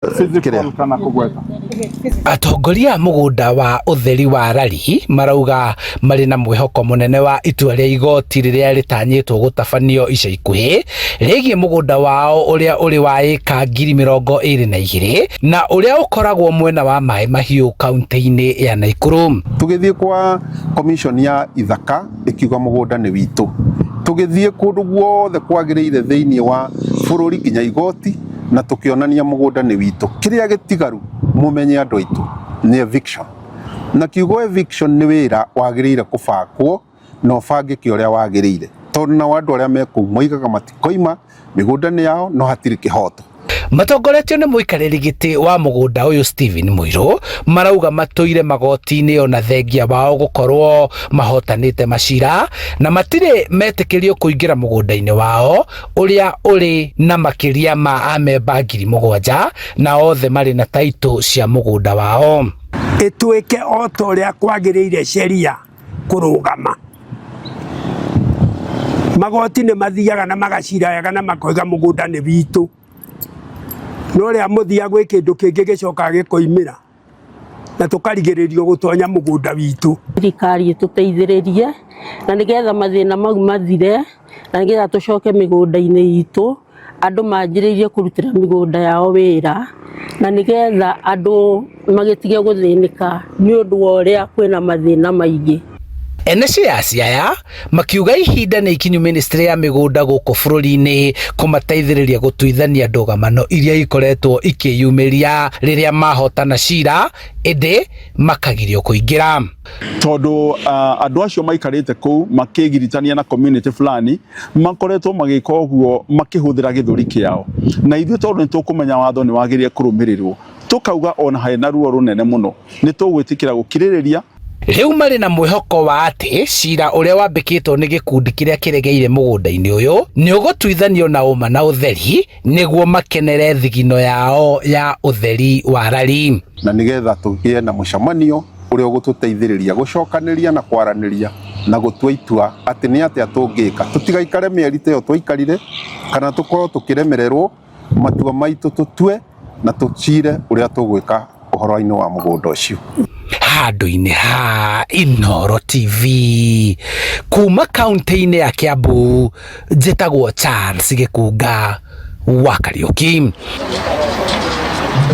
Physical kana kũgweta. Atongoria a mũgũnda wa ũtheri wa Rari marauga marĩ na mwĩhoko mũnene wa itua rĩa igoti rĩrĩa rĩtanyĩtwo gũtabanio ica ikuhĩ rĩgiĩ mũgũnda wao ũrĩa ũrĩ wa ĩka 22,000 na ũrĩa ũkoragwo mwena wa Maĩ Mahiũ kaunti-inĩ ya Naikuru. Tũgĩthiĩ kwa commission ya ithaka ĩkiuga mũgũnda nĩ witũ. Tũgĩthiĩ kũndũ guothe kwagĩrĩire thĩinĩ wa bũrũri nginya igoti na tũkĩonania mũgũnda nĩ witũ. Kĩrĩa gĩtigaru mũmenye andũ aitũ nĩ eviction. Na kiugo eviction nĩ wĩra wagĩrĩire kũbangwo na ũbangĩke ũrĩa wagĩrĩire. Tondũ nao andũ arĩa me kũu moigaga matikoima, mĩgũnda nĩ yao no hatirĩ kĩhoto. Matongoretio nĩ mũikarĩri gĩtĩ wa mũgũnda ũyũ Stephen Mũirũ marauga matũire magoti-inĩ ona thengia wao gũkorwo mahotanĩte macira na matirĩ metĩkĩrio kũingĩra mũgũnda-inĩ wao ũrĩa ũrĩ na makĩria ma amemba 7,000 na othe marĩ na taitũ cia mũgũnda wao. Ĩtuĩke o ta ũrĩa kwagĩrĩire sheria kũrũgama. Magoti nĩ mathiaga na magacira wega na makoiga mũgũnda nĩ witũ. No rĩa mũthia gwĩ kĩndũ kĩngĩ gĩcokaga gĩkoimĩra na tũkarigĩrĩrio gũtonya mũgũnda witũ. Thirikari ĩtũteithĩrĩrie na nĩgetha mathĩna mau mathire na nĩgetha tũcoke mĩgũnda-inĩ itũ, andũ manjĩrĩirie kũrutĩra mĩgũnda yao wĩra na nĩgetha andũ magĩtige gũthĩnĩka nĩ ũndũ wa ũrĩa kwĩna mathĩna maingĩ. Ene shares aya makiuga ihinda nĩ ikinyu ministry ya mĩgũnda gũkũ bũrũri-inĩ kũmateithĩrĩria gũtuithania ndũgamano iria ikoretwo ikĩyumĩria rĩrĩa mahotana cira ĩndĩ makagirio kũingĩra. Tondũ andũ acio maikarĩte kũu makĩgiritania na community fulani makoretwo magĩka ũguo makĩhũthĩra gĩthũri kĩao, na ithuĩ tondũ nĩ tũkũmenya watho nĩ wagĩrĩire kũrũmĩrĩrwo, tũkauga ona harĩ na ruo rũnene mũno nĩ tũgwĩtĩkĩra gũkirĩrĩria. Rĩu marĩ na mwĩhoko wa atĩ cira ũrĩa wambĩkĩtwo nĩ gĩkundi kĩrĩa kĩregeire mũgũnda-inĩ ũyũ nĩ ũgũtuithanio na ũma na ũtheri nĩguo makenere thigino yao ya ũtheri wa Rari. Na nĩgetha tũgĩe na mũcemanio ũrĩa ũgũtũteithĩrĩria gũcokanĩria na kwaranĩria na gũtua itua atĩ nĩ atĩa tũngĩka tũtigaikare mĩeri ta ĩyo twaikarire kana tũkorwo tũkĩremererwo matua maitũ tũtue na tũcire ũrĩa tũgwĩka ũhoro-inĩ wa mũgũnda ũcio. Handũ-inĩ ha Inooro TV kuma kaunti-inĩ ya Kiambu, njĩtagwo Charles Gĩkunga wa Kariũki.